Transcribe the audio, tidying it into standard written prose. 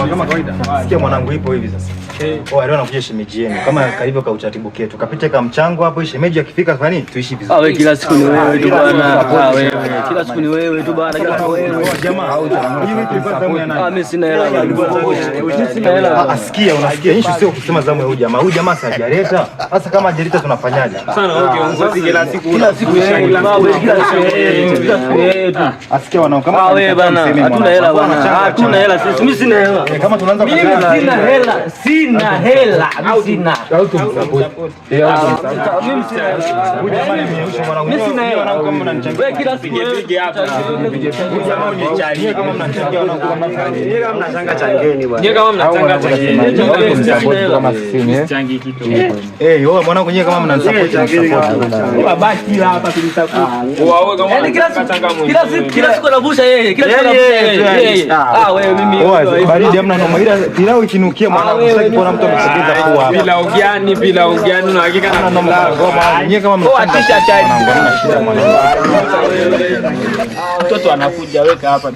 Kama kawaida. Sikia mwanangu, ipo hivi sasa. Oh, leo anakuja shemeji yenu. Kama kalivyo ka utaratibu ketu. Kapite ka mchango hapo, shemeji akifika fani tuishi vizuri. Ah, wewe kila siku ni wewe tu bwana. Ah, wewe kila siku ni wewe tu bwana. Kila siku wewe. Jamaa, hii wiki ilikuwa zamu ya nani? Ah, mimi sina hela bwana. Mimi sina hela. Ah, sikia, unasikia issue sio kusema zamu ya huyu jamaa. Huyu jamaa sasa hajaleta. Sasa kama hajaleta tunafanyaje? Sana wewe kiongozi, kila siku Kila siku wewe, kila siku wewe, kila siku wewe tu. Asikia wanao kama Ah, wewe bana, hatuna hela bana. Hatuna hela sisi. Mimi sina hela. Kama tunaanza Mimi sina hela. Sina hela. Mimi sina. Au tumsupport. Mimi sina hela. Huyu jamaa ni myeusho mwanangu. Mimi sina hela. Mwanangu kama mnanichangia. Wewe kila siku wewe. Huyu jamaa unichangie kama mnanichangia wanangu kama Nyie kama mnachanga changeni bwana. Nyie kama mnachanga changeni. Au tumsupport kama sisi eh. Changi kitu. Eh, wewe mwanangu nyie kama mnanisupport mnanisupport. Wewe kama Yaani kila unachanga siku changa kila siku kila siku anavusha yeye, kila siku anavusha yeye. Yeye. Ah, wewe mimi. Oa, baridi hamna noma, ila pilau ikinukia mwanangu, sitaki kuona mtu amesogeza pua hapa. Pilau gani? Pilau gani? Una hakika na Hamna noma pilau? ngoma. Nyie kama mnachanga mwanangu, hamna shida mwanangu. Mtoto anakuja, weka hapa.